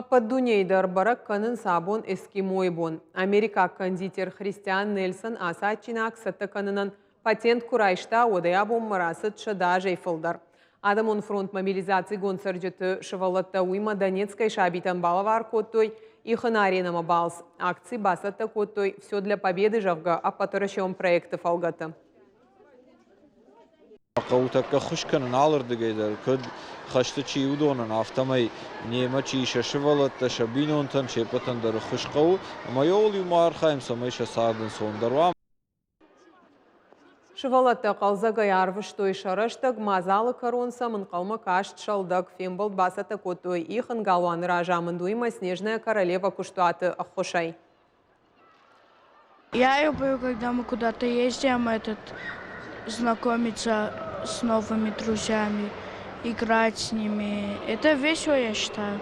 Ӕппӕт дунейы дӕр бӕрӕг кӕнынц абон Эскимойы бон. Америкаг кондитер Христиан Нельсон ацы адджинаг цӕттӕ кӕнынӕн патент куы райста, уӕдӕй абонмӕ рацыд 100 азӕй фылдӕр. Адӕмон фронт мобилизацигонд цӕрджыты сывӕллӕттӕ уыимӕ Донецкӕй сабитӕн балӕвар кодтой ихын аренӕмӕ балц. Акци бацӕттӕ кодтой «Все для победы», зӕгъгӕ, ӕппӕтуӕрӕсеон проекты фӕлгӕты. Хъӕуы тӕккӕ ххуыс кӕнын алырдыгӕй дӕр, куыд хӕсты чи уыдонӕн, афтӕмӕй немӕ чи сӕ сывӕллӕттӕ, сӕ бинонтӕн, се ппӕтӕн дӕр ӕххуыс хъӕуы, ӕмӕ йыл иумӕ архайӕм, цӕмӕй сӕ цард ӕнцондӕр уа. Сывӕллӕттӕ хъӕлдзӕгӕй арвыстой сӕ рӕстӕг, мадзалы кӕрон сӕм ӕнхъӕлмӕ каст сӕлдӕг. Фембӕлд бацӕттӕ кодтой ихын галуаны разамынд, уыимӕ Снежная королева куыстуаты ӕххуысӕй. Я люблю, когда мы куда-то ездим, этот, знакомиться с новыми друзьями, играть с ними. Это весело, я считаю.